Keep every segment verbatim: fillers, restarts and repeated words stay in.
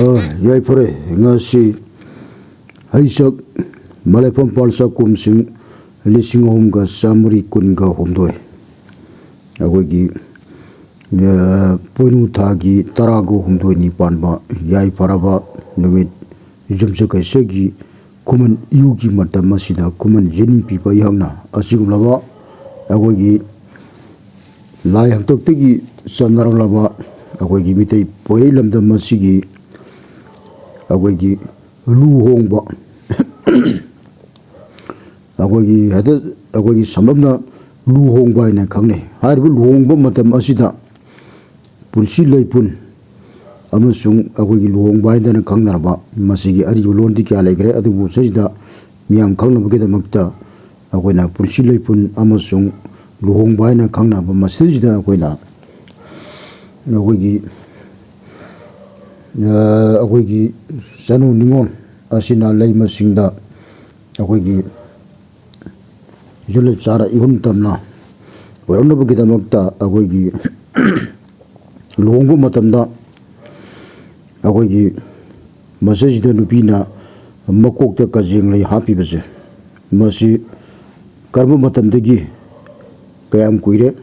ꯑ, ꯌꯥꯏꯐꯔꯦ꯫ ꯉꯁꯤ ꯍꯩꯁꯛ ꯃꯂꯦꯐꯝ ꯄꯥꯜꯆꯥ ꯀꯨꯝꯁꯤꯡ ꯂꯤꯁꯤꯡ ꯑꯍꯨꯝꯒ ꯆꯥꯃꯔꯤ ꯀꯨꯟꯒ ꯍꯨꯝꯗꯣꯏ, ꯑꯩꯈꯣꯏꯒꯤ, ꯑ, ꯄꯣꯏꯅꯨ ꯊꯥꯒꯤ ꯇꯔꯥꯒ ꯍꯨꯝꯗꯣꯏꯅꯤ ꯄꯥꯟꯕ ꯌꯥꯏꯐꯔꯕ ꯅꯨꯃꯤꯠ ꯌꯨꯝꯁꯀꯩꯁꯒꯤ ꯈꯨꯃꯟ ꯏꯌꯨꯒꯤ ꯃꯇꯝ ꯑꯁꯤꯗ ꯈꯨꯃꯟ ꯌꯦꯅꯤꯡꯄꯤꯕ ꯑꯩꯍꯥꯛꯅ ꯑꯁꯤꯒꯨꯝꯂꯕ ꯑꯩꯈꯣꯏꯒꯤ ꯂꯥꯏ ꯍꯥꯛꯇꯛꯇꯒꯤ ꯆꯠꯅꯔꯛꯂꯕ ꯑꯩꯈꯣꯏꯒꯤ ꯃꯤꯇꯩ ꯄꯣꯏꯔꯩ ꯂꯝꯗꯝ ꯑꯁꯤꯒꯤ ꯑꯩꯈꯣꯏꯒꯤ ꯂꯨꯍꯣꯡꯕ, ꯑꯩꯈꯣꯏꯒꯤ ꯍꯦꯛꯇ ꯑꯩꯈꯣꯏꯒꯤ ꯁꯝꯂꯞꯅ ꯂꯨꯍꯣꯡꯕ ꯍꯥꯏꯅ ꯈꯪꯅꯩ꯫ ꯍꯥꯏꯔꯤꯕ ꯂꯨꯍꯣꯡꯕ ꯃꯇꯝ ꯑꯁꯤꯗ ꯄꯨꯟꯁꯤ ꯂꯩꯄꯨꯟ ꯑꯃꯁꯨꯡ ꯑꯩꯈꯣꯏꯒꯤ ꯂꯨꯍꯣꯡꯕ ꯍꯥꯏꯗꯅ ꯈꯪꯅꯔꯕ ꯃꯁꯤꯒꯤ ꯑꯔꯤꯕ ꯂꯣꯟꯗꯤ ꯀꯌꯥ ꯂꯩꯈ꯭ꯔꯦ, ꯑꯗꯨꯕꯨ ꯁꯤꯗ ꯃꯤꯌꯥꯝ ꯈꯪꯅꯕꯒꯤꯗꯃꯛꯇ ꯑꯩꯈꯣꯏꯅ ꯄꯨꯟꯁꯤ ꯂꯩꯄꯨꯟ ꯑꯃꯁꯨꯡ ꯂꯨꯍꯣꯡꯕ ꯍꯥꯏꯅ ꯈꯪꯅꯕ ꯃꯁꯤꯗꯩꯁꯤꯗ ꯑꯩꯈꯣꯏꯅ ꯑꯩꯈꯣꯏꯒꯤ, ꯑ, ꯑꯩꯈꯣꯏꯒꯤ ꯆꯅꯨ ꯅꯤꯉꯣꯜ ꯑꯁꯤꯅ ꯂꯩꯃꯁꯤꯡꯗ ꯑꯩꯈꯣꯏꯒꯤ ꯖꯨꯂꯦꯞ ꯆꯥꯔ ꯏꯍꯨꯟ ꯇꯝꯅ ꯑꯣꯏꯔꯛꯅꯕꯒꯤꯗꯃꯛꯇ ꯑꯩꯈꯣꯏꯒꯤ ꯂꯨꯍꯣꯡꯕ ꯃꯇꯝꯗ ꯑꯩꯈꯣꯏꯒꯤ ꯃꯁꯤꯗꯩꯁꯤꯗ ꯅꯨꯄꯤꯅ ꯃꯀꯣꯛꯇ ꯀꯖꯦꯡ ꯂꯩ ꯍꯥꯞꯄꯤꯕꯁꯦ, ꯃꯁꯤ ꯀꯔꯝꯕ ꯃꯇꯝꯗꯒꯤ ꯀꯌꯥꯝ ꯀꯨꯏꯔꯦ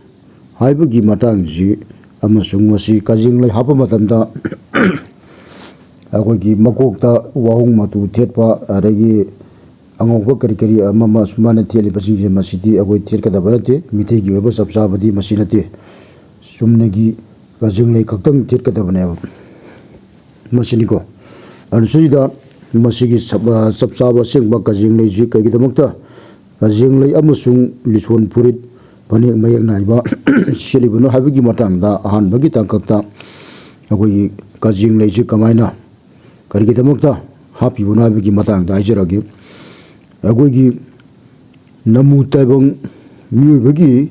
ꯍꯥꯏꯕꯒꯤ ꯃꯇꯥꯡꯁꯤ ꯑꯃꯁꯨꯡ ꯃꯁꯤ ꯀꯖꯦꯡ ꯂꯩ ꯍꯥꯞꯄ ꯃꯇꯝꯗ ꯑꯩꯈꯣꯏꯒꯤ ꯃꯀꯣꯛꯇ ꯋꯥꯍꯣꯡ ꯃꯇꯨ ꯊꯦꯠꯄ, ꯑꯗꯒꯤ ꯑꯉꯧꯕ ꯀꯔꯤ ꯀꯔꯤ ꯑꯃ ꯑꯃ ꯁꯨꯃꯥꯏꯅ ꯊꯦꯠꯂꯤꯕꯁꯤꯡꯁꯦ, ꯃꯁꯤꯗꯤ ꯑꯩꯈꯣꯏ ꯊꯦꯠꯀꯗꯕ ꯅꯠꯇꯦ꯫ ꯃꯤꯇꯩꯒꯤ ꯑꯣꯏꯕ ꯆꯞ ꯆꯥꯕꯗꯤ ꯃꯁꯤ ꯅꯠꯇꯦ꯫ ꯆꯨꯝꯅꯒꯤ ꯀꯖꯦꯡ ꯂꯩ ꯈꯛꯇꯪ ꯊꯦꯠꯀꯗꯕꯅꯦꯕ꯫ ꯃꯁꯤꯅꯤꯀꯣ꯫ ꯑꯗꯨ ꯁꯤꯗ ꯃꯁꯤꯒꯤ ꯆꯞ, ꯑ, ꯆꯞ ꯆꯥꯕ ꯑꯁꯦꯡꯕ ꯀꯖꯦꯡ ꯂꯩꯁꯤ ꯀꯩꯒꯤꯗꯃꯛꯇ ꯀꯖꯦꯡ ꯂꯩ ꯑꯃꯁꯨꯡ ꯂꯤꯁꯣꯟ ꯐꯨꯔꯤꯠ, ꯐꯅꯦꯛ ꯃꯌꯦꯛ ꯅꯥꯏꯕ ꯁꯦꯠꯂꯤꯕꯅꯣ ꯍꯥꯏꯕꯒꯤ ꯃꯇꯥꯡꯗ ꯑꯍꯥꯟꯕꯒꯤ ꯇꯥꯡꯀꯛꯇ ꯑꯩꯈꯣꯏꯒꯤ ꯀꯖꯦꯡ ꯂꯩꯁꯤ ꯀꯃꯥꯏꯅ, ꯀꯔꯤꯒꯤꯗꯃꯛꯇ ꯍꯥꯞꯄꯤꯕꯅꯣ ꯍꯥꯏꯕꯒꯤ ꯃꯇꯥꯡꯗ ꯍꯥꯏꯖꯔꯛꯑꯒꯦ꯫ ꯑꯩꯈꯣꯏꯒꯤ ꯅꯃꯨ ꯇꯥꯏꯕꯪ ꯃꯤꯑꯣꯏꯕꯒꯤ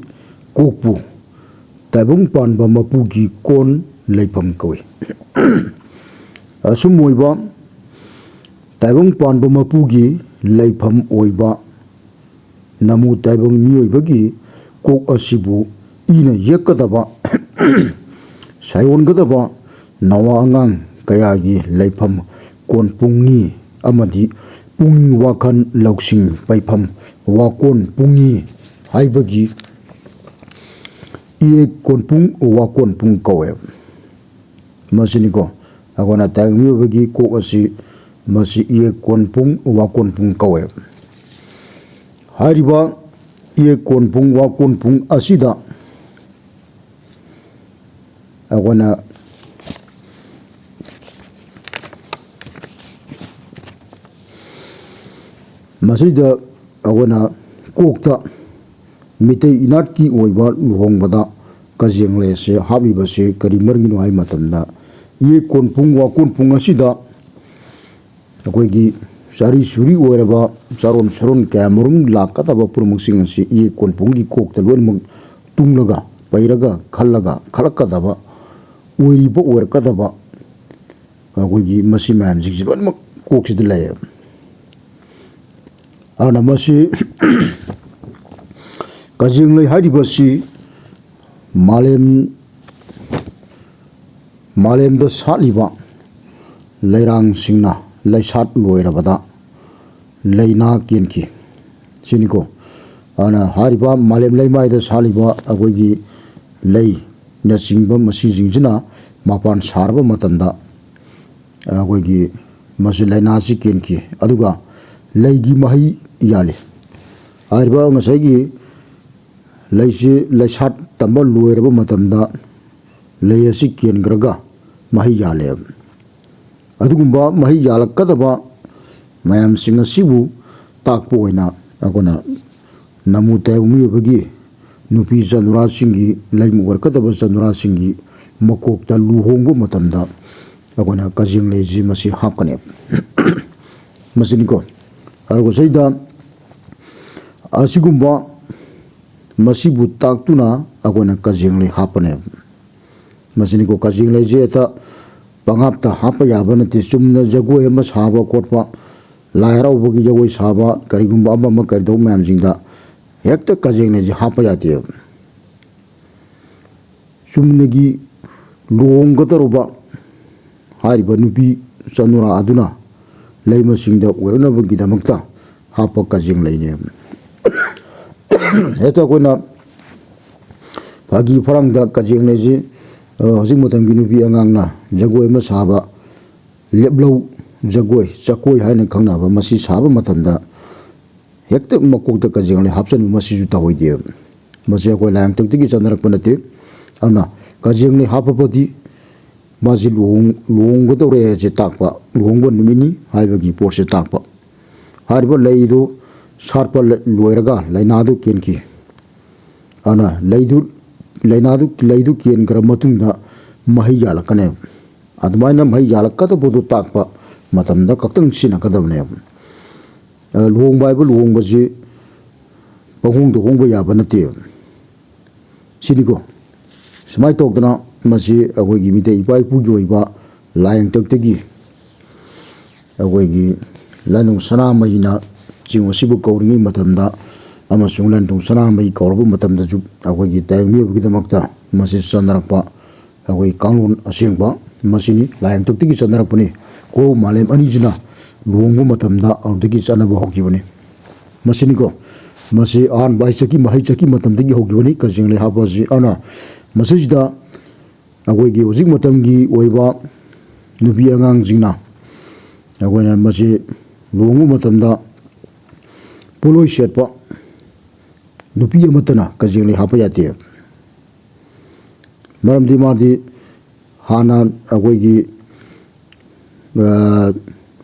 ꯀꯣꯛꯄꯨ ꯇꯥꯏꯕꯪ ꯄꯥꯟꯕ ꯃꯄꯨꯒꯤ ꯀꯣꯟ ꯂꯩꯐꯝ ꯀꯧꯏ꯫ ꯑꯁꯨꯝ ꯑꯣꯏꯕ ꯇꯥꯏꯕꯪ ꯄꯥꯟꯕ ꯃꯄꯨꯒꯤ ꯂꯩꯐꯝ ꯑꯣꯏꯕ ꯅꯃꯨ ꯇꯥꯏꯕꯪ ꯃꯤꯑꯣꯏꯕꯒꯤ ꯀꯣꯛ ꯑꯁꯤꯕꯨ ꯏꯅ ꯌꯦꯛꯀꯗꯕ, ꯁꯥꯏꯑꯣꯟꯒꯗꯕ ꯅꯋꯥ ꯑꯉꯥꯡ ꯀꯌꯥꯒꯤ ꯂꯩꯐꯝ ꯀꯣꯟꯄꯨꯡꯅꯤ ꯑꯃꯗꯤ ꯄꯨꯛꯅꯤꯡ ꯋꯥꯈꯜ ꯂꯧꯁꯤꯡ ꯄꯩꯐꯝ ꯋꯥꯀꯣꯟ ꯄꯨꯡꯅꯤ ꯍꯥꯏꯕꯒꯤ ꯏꯌꯦꯛ ꯀꯣꯟꯄꯨꯡ ꯋꯥꯀꯣꯟ ꯄꯨꯡ ꯀꯧꯋꯦꯕ꯫ ꯃꯁꯤꯅꯤꯀꯣ, ꯑꯩꯈꯣꯏꯅ ꯇꯥꯏꯕꯪ ꯃꯤꯑꯣꯏꯕꯒꯤ ꯀꯣꯛ ꯑꯁꯤ, ꯃꯁꯤ ꯏꯌꯦꯛ ꯀꯣꯟꯄꯨꯡ ꯋꯥꯀꯣꯟ ꯄꯨꯡ ꯀꯧꯋꯦꯕ꯫ ꯍꯥꯏꯔꯤꯕ ꯏꯌꯦꯛ ꯀꯣꯟꯄꯨꯡ ꯋꯥꯀꯣꯟ ꯄꯨꯡ ꯑꯁꯤꯗ ꯑꯩꯈꯣꯏꯅ ꯃꯁꯤꯗ ꯑꯩꯈꯣꯏꯅ ꯀꯣꯛꯇ ꯃꯤꯇꯩ ꯏꯅꯥꯠꯀꯤ ꯑꯣꯏꯕ ꯂꯨꯍꯣꯡꯕꯗ ꯀꯖꯦꯡ ꯂꯩ ꯑꯁꯤ ꯍꯥꯞꯂꯤꯕꯁꯤ ꯀꯔꯤ ꯃꯔꯝꯒꯤꯅꯣ ꯍꯥꯏꯕ ꯃꯇꯝꯗ, ꯏꯌꯦꯛ ꯀꯣꯟꯄꯨꯡ ꯋꯥꯀꯣꯟ ꯄꯨꯡ ꯑꯁꯤꯗ ꯑꯩꯈꯣꯏꯒꯤ ꯆꯥꯔꯤ ꯆꯨꯔꯤ ꯑꯣꯏꯔꯕ ꯆꯥꯔꯣꯟ ꯁꯔꯣꯟ ꯀꯌꯥ ꯃꯔꯨꯝ ꯂꯥꯛꯀꯗꯕ ꯄꯨꯝꯅꯃꯛꯁꯤꯡ ꯑꯁꯤ ꯏꯌꯦꯛ ꯀꯣꯟꯄꯨꯡꯒꯤ ꯀꯣꯛꯇ ꯂꯣꯏꯅꯃꯛ ꯇꯨꯡꯂꯒ, ꯄꯩꯔꯒ, ꯈꯜꯂꯒ ꯈꯜꯂꯛꯀꯗꯕ, ꯑꯣꯏꯔꯤꯕ ꯑꯣꯏꯔꯛꯀꯗꯕ ꯑꯩꯈꯣꯏꯒꯤ ꯃꯁꯤ ꯃꯌꯥꯝꯁꯤꯡꯁꯤ ꯂꯣꯏꯅꯃꯛ ꯀꯣꯛꯁꯤꯗ ꯂꯩꯌꯦꯕ꯫ ꯑꯗꯨꯅ ꯃꯁꯤ ꯀꯖꯦꯡꯂꯩ ꯍꯥꯏꯔꯤꯕꯁꯤ ꯃꯥꯂꯦꯝ, ꯃꯥꯂꯦꯝꯗ ꯁꯥꯠꯂꯤꯕ ꯂꯩꯔꯥꯡꯁꯤꯡꯅ ꯂꯩꯁꯥꯠ ꯂꯣꯏꯔꯕꯗ ꯂꯩꯅꯥ ꯀꯦꯟꯈꯤ ꯁꯤꯅꯤꯀꯣ꯫ ꯑꯗꯨꯅ ꯍꯥꯏꯔꯤꯕ ꯃꯥꯂꯦꯝ ꯂꯩꯃꯥꯏꯗ ꯁꯥꯠꯂꯤꯕ ꯑꯩꯈꯣꯏꯒꯤ ꯂꯩꯅꯆꯤꯡꯕ ꯃꯁꯤꯁꯤꯡꯁꯤꯅ ꯃꯄꯥꯟ ꯁꯥꯔꯕ ꯃꯇꯝꯗ ꯑꯩꯈꯣꯏꯒꯤ ꯃꯁꯤ ꯂꯥꯏꯅꯥꯁꯤ ꯀꯦꯟꯈꯤ, ꯑꯗꯨꯒ ꯂꯩꯒꯤ ꯃꯍꯩ ꯌꯥꯜꯂꯤ꯫ ꯍꯥꯏꯔꯤꯕ ꯉꯁꯥꯏꯒꯤ ꯂꯩꯁꯤ ꯂꯩꯁꯥꯠ ꯇꯝꯕ ꯂꯣꯏꯔꯕ ꯃꯇꯝꯗ ꯂꯩ ꯑꯁꯤ ꯀꯦꯟꯈ꯭ꯔꯒ ꯃꯍꯩ ꯌꯥꯜꯂꯦꯕ꯫ ꯑꯗꯨꯒꯨꯝꯕ ꯃꯍꯩ ꯌꯥꯜꯂꯛꯀꯗꯕ ꯃꯌꯥꯝꯁꯤꯡ ꯑꯁꯤꯕꯨ ꯇꯥꯛꯄ ꯑꯣꯏꯅ ꯑꯩꯈꯣꯏꯅ ꯅꯃꯨ ꯇꯥꯏꯕꯪ ꯃꯤꯑꯣꯏꯕꯒꯤ ꯅꯨꯄꯤ ꯆꯅꯨꯔꯥꯁꯤꯡꯒꯤ, ꯂꯩꯃ ꯑꯣꯏꯔꯛꯀꯗꯕ ꯆꯅꯨꯔꯥꯁꯤꯡꯒꯤ ꯃꯀꯣꯛꯇ ꯂꯨꯍꯣꯡꯕ ꯃꯇꯝꯗ ꯑꯩꯈꯣꯏꯅ ꯀꯖꯦꯡ ꯂꯩꯁꯤ ꯃꯁꯤ ꯍꯥꯞꯀꯅꯦꯕ꯫ ꯃꯁꯤꯅꯤꯀꯣ꯫ ꯑꯗꯨꯒ ꯁꯤꯗ ꯑꯁꯤꯒꯨꯝꯕ ꯃꯁꯤꯕꯨ ꯇꯥꯛꯇꯨꯅ ꯑꯩꯈꯣꯏꯅ ꯀꯖꯦꯡ ꯂꯩ ꯍꯥꯞꯄꯅꯦꯕ꯫ ꯃꯁꯤꯅꯤꯀꯣ, ꯀꯖꯦꯡ ꯂꯩꯁꯦ ꯍꯦꯛꯇ ꯄꯪꯍꯥꯞꯇ ꯍꯥꯞꯄ ꯌꯥꯕ ꯅꯠꯇꯦ꯫ ꯆꯨꯝꯅ ꯖꯒꯣꯏ ꯑꯃ ꯁꯥꯕ ꯈꯣꯠꯄ, ꯂꯥꯏ ꯍꯔꯥꯎꯕꯒꯤ ꯖꯒꯣꯏ ꯁꯥꯕ, ꯀꯔꯤꯒꯨꯝꯕ ꯑꯃ ꯑꯃ ꯀꯔꯤ ꯇꯧꯕ ꯃꯌꯥꯝꯁꯤꯡꯗ ꯍꯦꯛꯇ ꯀꯖꯦꯡ ꯂꯩꯁꯦ ꯍꯥꯞꯄ ꯌꯥꯗꯦꯕ꯫ ꯆꯨꯝꯅꯒꯤ ꯂꯨꯍꯣꯡꯒꯗꯧꯔꯕ ꯍꯥꯏꯔꯤꯕ ꯅꯨꯄꯤ ꯆꯅꯨꯔꯥ ꯑꯗꯨꯅ ꯂꯩꯃꯁꯤꯡꯗ ꯑꯣꯏꯔꯛꯅꯕꯒꯤꯗꯃꯛꯇ ꯍꯥꯞꯄ ꯀꯖꯦꯡ ꯂꯩꯅꯦ꯫ ꯍꯦꯛꯇ ꯑꯩꯈꯣꯏꯅ ꯐꯥꯒꯤ ꯐꯔꯥꯡꯗ ꯀꯖꯦꯡ ꯂꯩꯁꯤ, ꯑ, ꯍꯧꯖꯤꯛ ꯃꯇꯝꯒꯤ ꯅꯨꯄꯤ ꯑꯉꯥꯡꯅ ꯖꯒꯣꯏ ꯑꯃ ꯁꯥꯕ, ꯂꯦꯞꯂꯧ ꯖꯒꯣꯏ, ꯆꯀꯣꯏ ꯍꯥꯏꯅ ꯈꯪꯅꯕ, ꯃꯁꯤ ꯁꯥꯕ ꯃꯇꯝꯗ ꯍꯦꯛꯇ ꯃꯀꯣꯛꯇ ꯀꯖꯦꯡ ꯂꯩ ꯍꯥꯞꯆꯤꯟꯕ, ꯃꯁꯤꯁꯨ ꯇꯧꯍꯩꯗꯦꯕ꯫ ꯃꯁꯤ ꯑꯩꯈꯣꯏ ꯂꯥꯏꯌꯦꯡꯊꯧꯗꯒꯤ ꯆꯠꯅꯔꯛꯄ ꯅꯠꯇꯦ꯫ ꯑꯗꯨꯅ ꯀꯖꯦꯡ ꯂꯩ ꯍꯥꯞꯄꯕꯗꯤ ꯃꯥꯁꯤ ꯂꯨꯍꯣꯡ-, ꯂꯨꯍꯣꯡꯒꯗꯧꯔꯦ ꯍꯥꯏꯁꯦ ꯇꯥꯛꯄ, ꯂꯨꯍꯣꯡꯕ ꯅꯨꯃꯤꯠꯅꯤ ꯍꯥꯏꯕꯒꯤ ꯄꯣꯠꯁꯦ ꯇꯥꯛꯄ꯫ ꯍꯥꯏꯔꯤꯕ ꯂꯩꯗꯨ ꯁꯥꯠꯄ ꯂ-, ꯂꯣꯏꯔꯒ ꯂꯥꯏꯅꯥꯗꯨ ꯀꯦꯟꯈꯤ꯫ ꯑꯗꯨꯅ ꯂꯩꯗꯨ, ꯂꯥꯏꯅꯥꯗꯨ, ꯂꯩꯗꯨ ꯀꯦꯟꯈ꯭ꯔ ꯃꯇꯨꯡꯗ ꯃꯍꯩ ꯌꯥꯜꯂꯛꯀꯅꯦꯕ꯫ ꯑꯗꯨꯃꯥꯏꯅ ꯃꯍꯩ ꯌꯥꯜꯂꯛꯀꯗꯕꯗꯨ ꯇꯥꯛꯄ ꯃꯇꯝꯗ ꯈꯛꯇꯪ ꯁꯤꯖꯤꯟꯅꯒꯗꯕꯅꯦꯕ꯫ ꯑ, ꯂꯨꯍꯣꯡꯕ ꯍꯥꯏꯕ ꯂꯨꯍꯣꯡꯕꯁꯤ ꯄꯪꯍꯣꯡꯗ ꯍꯣꯡꯕ ꯌꯥꯕ ꯅꯠꯇꯦꯕ꯫ ꯁꯤꯅꯤꯀꯣ꯫ ꯁꯨꯃꯥꯏꯅ ꯇꯧꯗꯅ ꯃꯁꯤ ꯑꯩꯈꯣꯏꯒꯤ ꯃꯤꯇꯩ ꯏꯄꯥ ꯏꯄꯨꯒꯤ ꯑꯣꯏꯕ ꯂꯥꯏꯌꯦꯡꯊꯧꯗꯒꯤ ꯑꯩꯈꯣꯏꯒꯤ ꯂꯟꯊꯨꯡ ꯁꯅꯥꯃꯍꯤꯅ ꯆꯤꯡ ꯑꯁꯤꯕꯨ ꯀꯧꯔꯤꯉꯩ ꯃꯇꯝꯗ ꯑꯃꯁꯨꯡ ꯂꯟꯊꯨꯡ ꯁꯅꯥꯃꯍꯤ ꯀꯧꯔꯕ ꯃꯇꯝꯗꯁꯨ ꯑꯩꯈꯣꯏꯒꯤ ꯇꯥꯏꯕꯪ ꯃꯤꯑꯣꯏꯕꯒꯤꯗꯃꯛꯇ ꯃꯁꯤ ꯆꯠꯅꯔꯛꯄ ꯑꯩꯈꯣꯏ ꯀꯥꯡꯂꯣꯟ ꯑꯁꯦꯡꯕ ꯃꯁꯤꯅꯤ꯫ ꯂꯥꯏꯌꯦꯡꯊꯧꯗꯒꯤ ꯆꯠꯅꯔꯛꯄꯅꯤ꯫ ꯀꯣꯔꯧ ꯃꯥꯂꯦꯝ ꯑꯅꯤꯁꯤꯅ ꯂꯨꯍꯣꯡꯕ ꯃꯇꯝꯗ ꯑꯗꯨꯗꯒꯤ ꯆꯠꯅꯕ ꯍꯧꯈꯤꯕꯅꯤ꯫ ꯃꯁꯤꯅꯤꯀꯣ꯫ ꯃꯁꯤ ꯑꯍꯥꯟꯕ ꯍꯩꯆꯠꯀꯤ, ꯍꯩꯆꯠꯀꯤ ꯃꯇꯝꯗꯒꯤ ꯍꯧꯈꯤꯕꯅꯤ ꯀꯖꯦꯡ ꯂꯩ ꯍꯥꯞꯄ ꯑꯁꯤ꯫ ꯑꯗꯨꯅ ꯃꯁꯤꯁꯤꯗ ꯑꯩꯈꯣꯏꯒꯤ ꯍꯧꯖꯤꯛ ꯃꯇꯝꯒꯤ ꯑꯣꯏꯕ ꯅꯨꯄꯤ ꯑꯉꯥꯡꯁꯤꯡꯅ ꯑꯩꯈꯣꯏꯅ ꯃꯁꯤ ꯂꯨꯍꯣꯡꯕ ꯃꯇꯝꯗ ꯄꯣꯠꯂꯣꯏ ꯁꯦꯠꯄ ꯅꯨꯄꯤ ꯑꯃꯠꯇꯅ ꯀꯖꯦꯡ ꯂꯩ ꯍꯥꯞꯄ ꯌꯥꯗꯦ꯫ ꯃꯔꯝꯗꯤ ꯃꯥꯗꯤ ꯍꯥꯟꯅ ꯑꯩꯈꯣꯏꯒꯤ, ꯑ,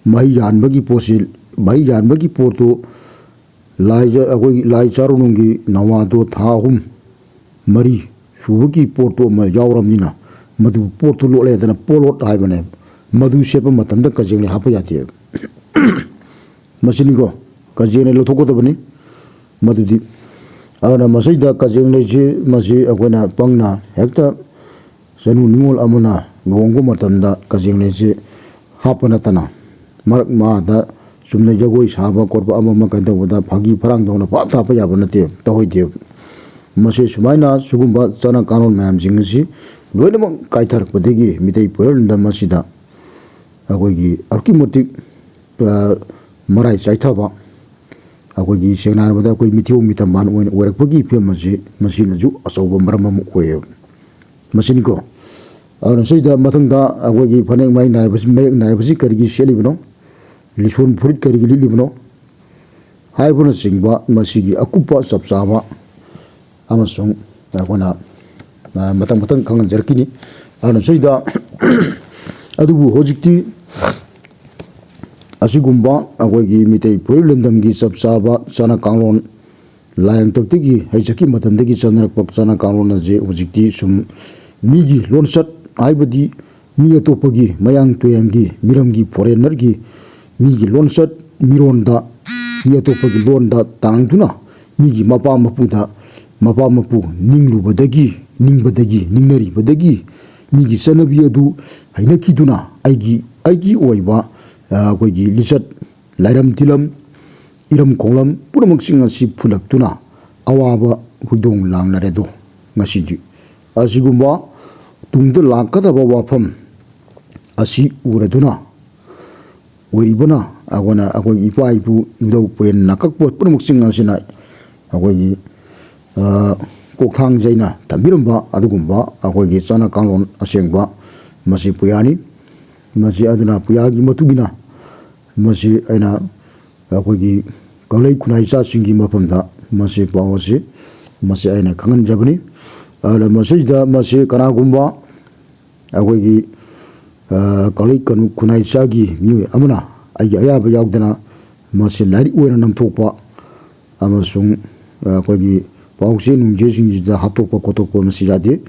ꯃꯍꯩ ꯌꯥꯟꯕꯒꯤ ꯄꯣꯠꯁꯤ, ꯃꯍꯩ ꯌꯥꯟꯕꯒꯤ ꯄꯣꯠꯇꯨ ꯂꯥꯏꯖ-, ꯑꯩꯈꯣꯏꯒꯤ ꯂꯥꯏ ꯆꯥꯔꯣꯅꯨꯡꯒꯤ ꯅꯋꯥꯗꯣ ꯊꯥ ꯑꯍꯨꯝ ꯃꯔꯤ ꯁꯨꯕꯒꯤ ꯄꯣꯠꯇꯨ ꯑꯃ ꯌꯥꯎꯔꯕꯅꯤꯅ ꯃꯗꯨ ꯄꯣꯠꯇꯨ ꯂꯣꯠꯂꯦꯗꯅ ꯄꯣꯠꯂꯣꯠ ꯍꯥꯏꯕꯅꯦꯕ꯫ ꯃꯗꯨ ꯁꯦꯠꯄ ꯃꯇꯝꯗ ꯀꯖꯦꯡ ꯂꯩ ꯍꯥꯞꯄ ꯌꯥꯗꯦꯕ꯫ ꯃꯁꯤꯅꯤꯀꯣ, ꯀꯖꯦꯡ ꯂꯩ ꯂꯧꯊꯣꯛꯀꯗꯕꯅꯤ꯫ ꯃꯗꯨꯗꯤ ꯑꯗꯨꯅ ꯃꯁꯤꯗ ꯀꯖꯦꯡ ꯂꯩꯁꯤ ꯃꯁꯤ ꯑꯩꯈꯣꯏꯅ ꯄꯪꯅ ꯍꯦꯛꯇ ꯆꯅꯨ ꯅꯤꯉꯣꯜ ꯑꯃꯅ ꯂꯨꯍꯣꯡꯕ ꯃꯇꯝꯗ ꯀꯖꯦꯡ ꯂꯩꯁꯤ ꯍꯥꯞꯄ ꯅꯠꯇꯅ ꯃꯔꯛ ꯃꯥꯗ ꯆꯨꯝꯅ ꯖꯒꯣꯏ ꯁꯥꯕ ꯈꯣꯠꯄ ꯑꯃ ꯑꯃ ꯀꯩꯅꯣ ꯇꯧꯕꯗ ꯐꯥꯒꯤ ꯐꯔꯥꯡ ꯇꯧꯅ ꯄꯥꯛ ꯊꯥꯞꯄ ꯌꯥꯕ ꯅꯠꯇꯦ, ꯇꯧꯍꯩꯗꯦꯕ꯫ ꯃꯁꯤ ꯁꯨꯃꯥꯏꯅ ꯁꯤꯒꯨꯝꯕ ꯆꯠꯅ ꯀꯥꯡꯂꯣꯟ ꯃꯌꯥꯝꯁꯤꯡ ꯑꯁꯤ ꯂꯣꯏꯅꯃꯛ ꯀꯥꯏꯊꯔꯛꯄꯗꯒꯤ ꯃꯤꯇꯩ ꯄꯣꯏꯔꯣꯜꯗ ꯃꯁꯤꯗ ꯑꯩꯈꯣꯏꯒꯤ ꯑꯗꯨꯛꯀꯤ ꯃꯇꯤꯛ ꯃꯔꯥꯏ ꯆꯥꯏꯊꯕ, ꯑꯩꯈꯣꯏꯒꯤ ꯁꯦꯡꯅ ꯍꯥꯏꯔꯕꯗ ꯑꯩꯈꯣꯏ ꯃꯤꯊꯤꯑꯣ ꯃꯤꯇꯝꯕꯥꯟ ꯑꯣꯏꯅ ꯑꯣꯏꯔꯛꯄꯒꯤ ꯐꯤꯕꯝ ꯑꯁꯤ ꯃꯁꯤꯅꯁꯨ ꯑꯆꯧꯕ ꯃꯔꯝ ꯑꯃ ꯑꯣꯏꯌꯦꯕ꯫ ꯃꯁꯤꯅꯤꯀꯣ꯫ ꯑꯗꯨꯅ ꯁꯤꯗ ꯃꯊꯪꯗ ꯑꯩꯈꯣꯏꯒꯤ ꯐꯅꯦꯛ ꯃꯌꯦꯛ ꯅꯥꯏꯕꯁꯤ, ꯃꯌꯦꯛ ꯅꯥꯏꯕꯁꯤ ꯀꯔꯤꯒꯤ ꯁꯦꯠꯂꯤꯕꯅꯣ, ꯂꯤꯁꯣꯟ ꯐꯨꯔꯤꯠ ꯀꯔꯤꯒꯤ ꯂꯤꯠꯂꯤꯕꯅꯣ ꯍꯥꯏꯕꯅꯆꯤꯡꯕ ꯃꯁꯤꯒꯤ ꯑꯀꯨꯞꯄ ꯆꯞ ꯆꯥꯕ ꯑꯃꯁꯨꯡ ꯑꯩꯈꯣꯏꯅ ꯃꯊꯪ ꯃꯊꯪ ꯈꯪꯍꯟꯖꯔꯛꯈꯤꯅꯤ꯫ ꯑꯗꯨꯅ ꯁꯤꯗ ꯑꯗꯨꯕꯨ ꯍꯧꯖꯤꯛꯇꯤ ꯑꯁꯤꯒꯨꯝꯕ ꯑꯩꯈꯣꯏꯒꯤ ꯃꯤꯇꯩ ꯐꯨꯔꯨꯞ ꯂꯝꯗꯝꯒꯤ ꯆꯞ ꯆꯥꯕ ꯆꯠꯅ ꯀꯥꯡꯂꯣꯟ, ꯂꯥꯏꯌꯦꯡꯊꯛꯇꯒꯤ ꯍꯩꯖꯛꯀꯤ ꯃꯇꯝꯗꯒꯤ ꯆꯠꯅꯔꯛꯄ ꯆꯠꯅ ꯀꯥꯡꯂꯣꯟ ꯑꯁꯤ ꯍꯧꯖꯤꯛꯇꯤ ꯁꯨꯝ ꯃꯤꯒꯤ ꯂꯣꯟꯆꯠ, ꯍꯥꯏꯕꯗꯤ ꯃꯤ ꯑꯇꯣꯞꯄꯒꯤ, ꯃꯌꯥꯡ ꯇꯨꯌꯥꯡꯒꯤ, ꯃꯤꯔꯝꯒꯤ, ꯐꯣꯔꯦꯟꯅꯔꯒꯤ ꯃꯤꯒꯤ ꯂꯣꯟꯆꯠ ꯃꯤꯔꯣꯟꯗ, ꯃꯤ ꯑꯇꯣꯞꯄꯒꯤ ꯂꯣꯟꯗ ꯇꯥꯡꯗꯨꯅ ꯃꯤꯒꯤ ꯃꯄꯥ ꯃꯄꯨꯗ, ꯃꯄꯥ ꯃꯄꯨ ꯅꯤꯡꯂꯨꯕꯗꯒꯤ, ꯅꯤꯡꯕꯗꯒꯤ, ꯅꯤꯡꯅꯔꯤꯕꯗꯒꯤ ꯃꯤꯒꯤ ꯆꯠꯅꯕꯤ ꯑꯗꯨ ꯍꯩꯅꯈꯤꯗꯨꯅ ꯑꯩꯒꯤ, ꯑꯩꯒꯤ ꯑꯣꯏꯕ, ꯑ, ꯑꯩꯈꯣꯏꯒꯤ ꯂꯤꯆꯠ, ꯂꯥꯏꯔꯝ ꯇꯤꯂꯝ, ꯏꯔꯝ ꯈꯣꯡꯂꯝ ꯄꯨꯝꯅꯃꯛꯁꯤꯡ ꯑꯁꯤ ꯐꯨꯜꯂꯛꯇꯨꯅ ꯑꯋꯥꯕ ꯍꯨꯏꯗꯣꯡ ꯂꯥꯡꯅꯔꯦꯗꯣ ꯉꯁꯤꯗꯤ꯫ ꯑꯁꯤꯒꯨꯝꯕ ꯇꯨꯡꯗ ꯂꯥꯛꯀꯗꯕ ꯋꯥꯐꯝ ꯑꯁꯤ ꯎꯔꯗꯨꯅ ꯑꯣꯏꯔꯤꯕꯅ ꯑꯩꯈꯣꯏꯅ ꯑꯩꯈꯣꯏꯒꯤ ꯏꯄꯥ ꯏꯄꯨ ꯏꯙꯧ ꯄꯨꯔꯦꯟ ꯅꯥꯀꯛꯄ ꯄꯨꯝꯅꯃꯛꯁꯤꯡ ꯑꯁꯤꯅ ꯑꯩꯈꯣꯏꯒꯤ, ꯑ, ꯀꯣꯛꯊꯥꯡꯖꯩꯅ ꯊꯝꯕꯤꯔꯝꯕ ꯑꯗꯨꯒꯨꯝꯕ ꯑꯩꯈꯣꯏꯒꯤ ꯆꯠꯅ ꯀꯥꯡꯂꯣꯟ ꯑꯁꯦꯡꯕ ꯃꯁꯤ ꯄꯨꯌꯥꯅꯤ꯫ ꯃꯁꯤ ꯑꯗꯨꯅ ꯄꯨꯌꯥꯒꯤ ꯃꯇꯨꯡ ꯏꯟꯅ ꯃꯁꯤ ꯑꯩꯅ ꯑꯩꯈꯣꯏꯒꯤ ꯀꯪꯂꯩ ꯈꯨꯟꯅꯥꯏ ꯏꯆꯥꯁꯤꯡꯒꯤ ꯃꯐꯝꯗ ꯃꯁꯤ ꯄꯥꯎ ꯑꯁꯤ ꯃꯁꯤ ꯑꯩꯅ ꯈꯪꯍꯟꯖꯕꯅꯤ꯫ ꯑꯗꯨꯅ ꯃꯁꯤꯗ ꯃꯁꯤ ꯀꯅꯥꯒꯨꯝꯕ ꯑꯩꯈꯣꯏꯒꯤ, ꯑ, ꯀꯪꯂꯩ ꯀꯅꯨ-, ꯈꯨꯟꯅꯥꯏ ꯏꯆꯥꯒꯤ ꯃꯤꯑꯣꯏ ꯑꯃꯅ ꯑꯩꯒꯤ ꯑꯌꯥꯕ ꯌꯥꯎꯗꯅ ꯃꯁꯤ ꯂꯥꯏꯔꯤꯛ ꯑꯣꯏꯅ ꯅꯝꯊꯣꯛꯄ ꯑꯃꯁꯨꯡ, ꯑ, ꯑꯩꯈꯣꯏꯒꯤ ꯄꯥꯎꯆꯦ ꯅꯨꯡꯖꯦꯁꯤꯡꯁꯤꯗ ꯍꯥꯞꯇꯣꯛꯄ ꯈꯣꯠꯇꯣꯛꯄ ꯃꯁꯤ ꯌꯥꯗꯦ꯫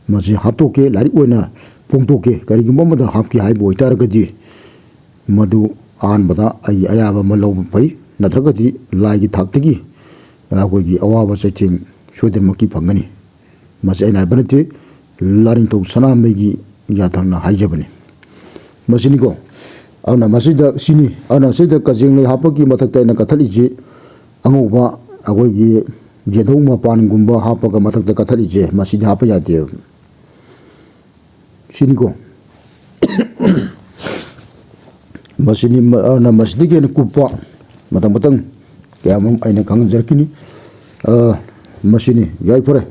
ꯃꯁꯤ ꯍꯥꯞꯇꯣꯛꯀꯦ, ꯂꯥꯏꯔꯤꯛ ꯑꯣꯏꯅ ꯐꯣꯡꯗꯣꯛꯀꯦ, ꯀꯔꯤꯒꯨꯝꯕ ꯑꯃꯗ ꯍꯥꯞꯀꯦ ꯍꯥꯏꯕ ꯑꯣꯏꯇꯥꯔꯒꯗꯤ ꯃꯗꯨ ꯑꯍꯥꯟꯕꯗ ꯑꯩꯒꯤ ꯑꯌꯥꯕ ꯑꯃ ꯂꯧꯕ ꯐꯩ, ꯅꯠꯇ꯭ꯔꯒꯗꯤ ꯂꯥꯏꯒꯤ ꯊꯥꯛꯇꯒꯤ ꯑꯩꯈꯣꯏꯒꯤ ꯑꯋꯥꯕ ꯆꯩꯊꯦꯡ ꯁꯣꯏꯗꯅꯃꯛꯀꯤ ꯐꯪꯒꯅꯤ꯫ ꯃꯁꯤ ꯑꯩꯅ ꯍꯥꯏꯕ ꯅꯠꯇꯦ, ꯂꯥꯏꯅꯤꯡꯊꯧ ꯁꯅꯥꯃꯍꯤꯒꯤ ꯌꯥꯊꯪꯅ ꯍꯥꯏꯖꯕꯅꯤ꯫ ꯃꯁꯤꯅꯤꯀꯣ꯫ ꯑꯗꯨꯅ ꯃꯁꯤꯗ ꯁꯤꯅꯤ, ꯑꯗꯨꯅ ꯁꯤꯗ ꯀꯖꯦꯡꯂꯩ ꯍꯥꯞꯄꯒꯤ ꯃꯊꯛꯇ ꯑꯩꯅ ꯀꯠꯊꯠꯂꯤꯁꯤ ꯑꯉꯧꯕ ꯑꯩꯈꯣꯏꯒꯤ ꯌꯦꯟꯙꯧ ꯃꯄꯥꯟꯒꯨꯝꯕ ꯍꯥꯞꯄꯒ ꯃꯊꯛꯇ ꯀꯠꯊꯠꯂꯤꯁꯦ ꯃꯁꯤꯗꯤ ꯍꯥꯞꯄ ꯌꯥꯗꯦꯕ꯫ ꯁꯤꯅꯤꯀꯣ꯫ ꯃꯁꯤꯅꯤ꯫ ꯃ-, ꯑ, ꯅ ꯃꯁꯤꯗꯒꯤ ꯍꯦꯟꯅ ꯀꯨꯞꯄ ꯃꯊꯪ ꯃꯊꯪ ꯀꯌꯥ ꯑꯃꯔꯣꯝ ꯑꯩꯅ ꯈꯪꯍꯟꯖꯔꯛꯈꯤꯅꯤ꯫ ꯑ, ꯃꯁꯤꯅꯤ꯫ ꯌꯥꯏꯐꯔꯦ꯫